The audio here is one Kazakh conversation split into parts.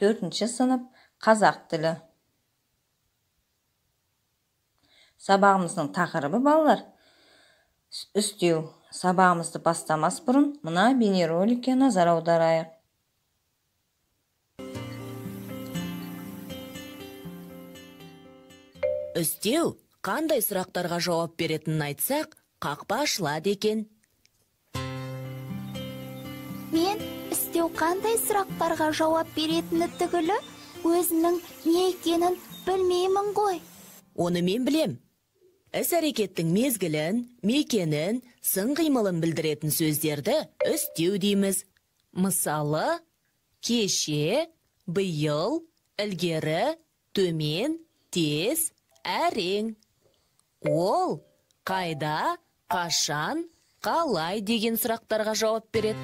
4-ші сынып, қазақ тілі. Сабағымыздың тақырыбы балалар үстеу. Сабағымызды бастамас бұрын мына бейнероликке назар аударайық. Үстеу қандай сұрақтарға жауап беретінін айтсақ, қақпа ашылады екен. Мен үстеу қандай сұрақтарға жауап беретіні түгілі, өзінің не екенін білмеймін ғой. Оны мен білем. Іс-әрекеттің мезгілін, мекенін, сын қимылын білдіретін сөздерді үстеу дейміз. Мысалы, кеше, биыл, ілгері, төмен, тез, әрең. Ол қайда, қашан, қалай деген сұрақтарға жауап береді.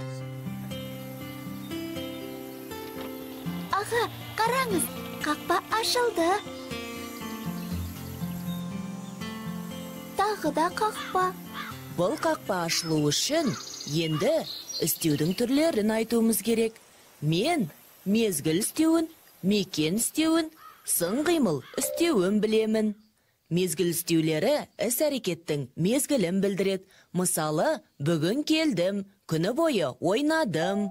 Аға, қараңыз, қақпа ашылды. Тағы да қақпа. Бұл қақпа ашылу үшін енді үстеудің түрлерін айтуымыз керек. Мен мезгіл үстеуін, мекен үстеуін, сын қимыл үстеуін білемін. Мезгіл үстеулері іс-әрекеттің мезгілін білдіреді. Мысалы, бүгін келдім, күні бойы ойнадым.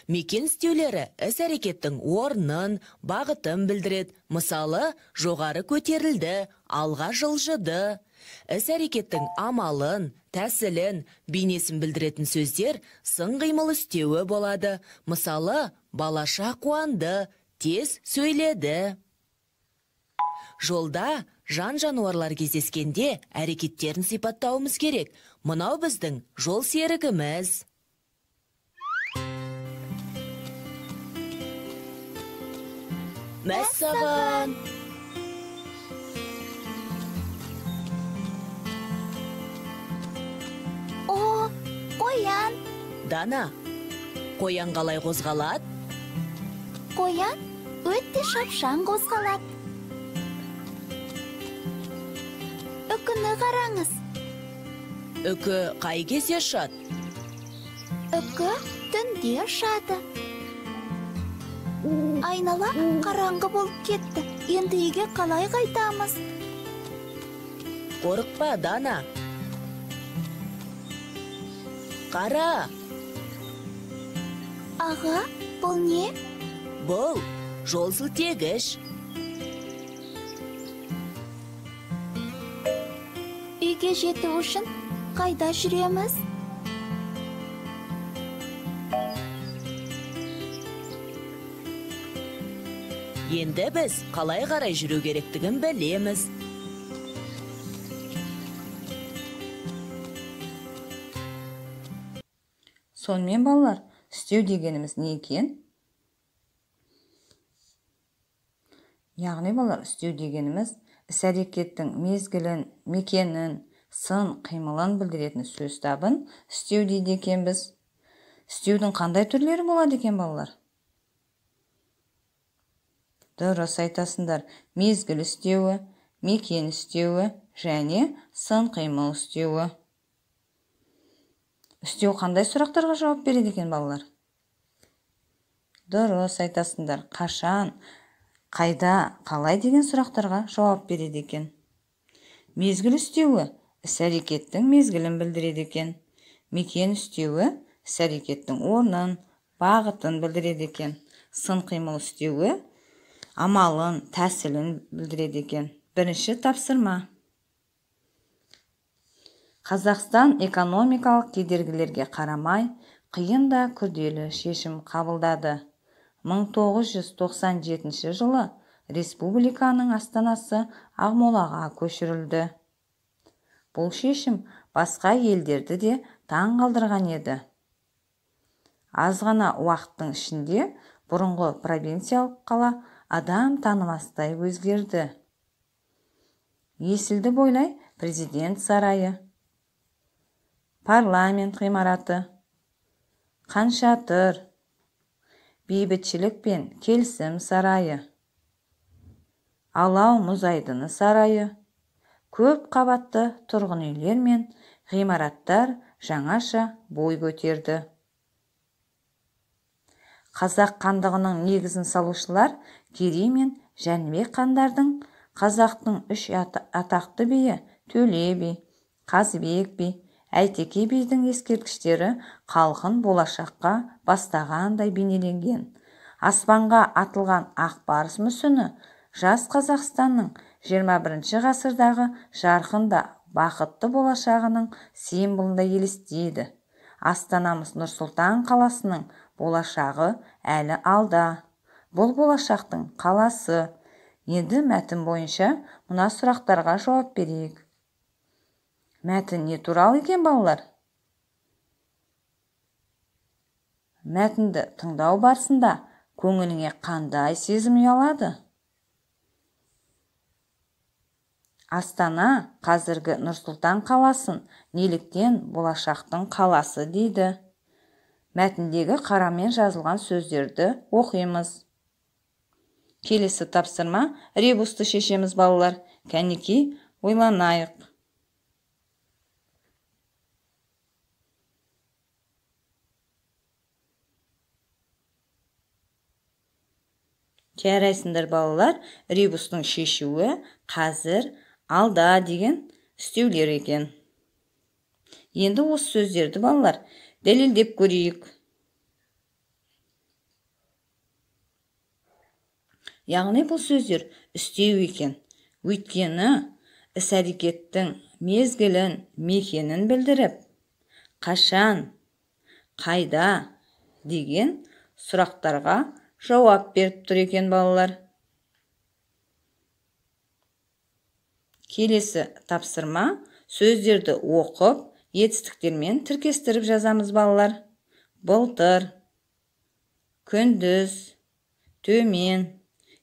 Мекен үстеулері іс-әрекеттің орнын, бағытын білдіреді. Мысалы, жоғары көтерілді, алға жылжыды. Іс-әрекеттің амалын, тәсілін, бейнесін білдіретін сөздер сын қимыл үстеуі болады. Мысалы, балаша қуанды, тез сөйледі. Жолда жан-жануарлар кездескенде әрекеттерін сипаттауымыз керек. Мынау біздің жол серігіміз. Мәссаған! О, қоян! Дана, қоян қалай қозғалады? Қоян өте шапшаң қозғалады. Үкіні қараңыз. Үкі қай кезде ұшады? Үкі түнде ұшады. Айнала қараңғы болып кетті. Енді үйге қалай қайтамыз? Қорықпа, Дана. Қара. Аға, бұл не? Бұл жол сілтегіш. Үйге жету үшін қайда жүреміз? Енді біз қалай қарай жүру керектігін білеміз. Сонымен балалар, үстеу дегеніміз не екен? Яғни балалар, үстеу дегеніміз іс-әрекеттің мезгілін, мекенін, сын қимылын білдіретін сөз табын үстеу дейді екенбіз. Үстеудің қандай түрлері болады екен балалар? Дұрыс айтасыңдар, мезгіл үстеуі, мекен үстеуі және сын қимыл үстеуі. Үстеу қандай сұрақтарға жауап береді екен балалар? Дұрыс айтасыңдар, қашан, қайда, қалай деген сұрақтарға жауап береді екен. Мезгіл үстеуі іс-әрекеттің мезгілін білдіреді екен. Мекен үстеуі іс-әрекеттің орнын, бағытын білдіреді екен. Сын қимыл үстеуі амалын, тәсілін білдіреді екен. Бірінші тапсырма. Қазақстан экономикалық кедергілерге қарамай, қиын да күрделі шешім қабылдады. 1997 жылы республиканың астанасы Ақмолаға көшірілді. Бұл шешім басқа елдерді де таң қалдырған еді. Аз ғана уақыттың ішінде бұрынғы провинциялық қала адам танымастай өзгерді. Есілді бойлай президент сарайы, парламент ғимараты, Хан Шатыр, бейбітшілік пен келісім сарайы, Алау мұз айдыны сарайы, көп қабатты тұрғын үйлер мен ғимараттар жаңаша бой көтерді. Қазақ хандығының негізін салушылар Керей мен Жәнібек хандардың, қазақтың үш атақты биі Төле би, Қазыбек би, Әйтеке бидің ескерткіштері халқын болашаққа бастағандай бейнеленген. Аспанға атылған ақ барыс мүсіні жас Қазақстанның 21 ғасырдағы жарқын да бақытты болашағының символында елестейді. Астанамыз Нұр-Сұлтан қаласының болашағы әлі алда. Бұл болашақтың қаласы. Енді мәтін бойынша мына сұрақтарға жауап берейік. Мәтін не туралы екен, балалар? Мәтінді тыңдау барысында көңіліңе қандай сезім ұялады? Астана қазіргі Нұр-Сұлтан қаласын неліктен болашақтың қаласы дейді? Мәтіндегі қарамен жазылған сөздерді оқимыз. Келесі тапсырма ребусты шешеміз, балалар. Кәнекей, ойланайық. Жарайсыңдар, балалар. Ребустың шешуі қазір, алда деген үстеулер екен. Енді осы сөздерді, балалар, дәлелдеп көрейік. Яғни бұл сөздер үстеу екен. Өйткені іс-әрекеттің мезгілін, мекенін білдіріп, қашан, қайда деген сұрақтарға жауап беріп тұр екен, балалар. Келесі тапсырма сөздерді оқып, етістіктермен тіркестіріп жазамыз, балалар. Былтыр, күндіз, төмен,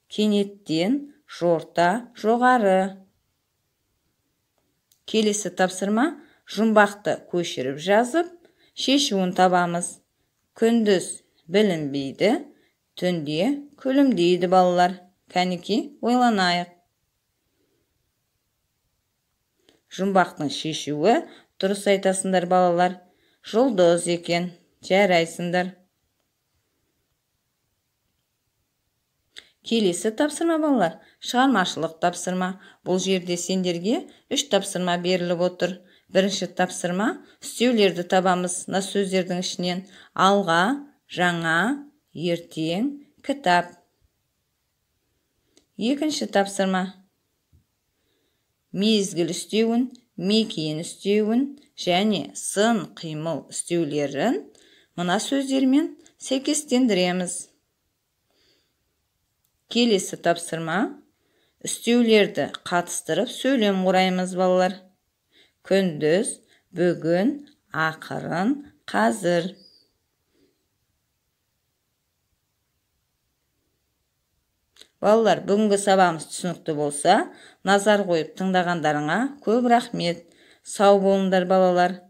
кенеттен, жорта, жоғары. Келесі тапсырма жұмбақты көшіріп жазып, шешуін табамыз. Күндіз білінбейді, түнде күлімдейді, балалар. Кәнекей, ойланайық. Жұмбақтың шешуі дұрыс айтасыңдар, балалар. Жұлдыз екен. Жарайсыңдар. Келесі тапсырма, балалар, шығармашылық тапсырма. Бұл жерде сендерге 3 тапсырма беріліп отыр. Бірінші тапсырма үстеулерді табамыз мына сөздердің ішінен. Алға, жаңа, ертең, кітап. Екінші тапсырма мезгіл үстеуін, мекен үстеуін және сын қимыл үстеулерін мына сөздермен сәйкестендіреміз. Келесі тапсырма үстеулерді қатыстырып сөйлем құраймыз, балалар. Күндіз, бүгін, ақырын, қазір. Балалар, бүгінгі сабағымыз түсінікті болса, назар қойып тыңдағандарыңа көп рахмет. Сау болыңдар, балалар.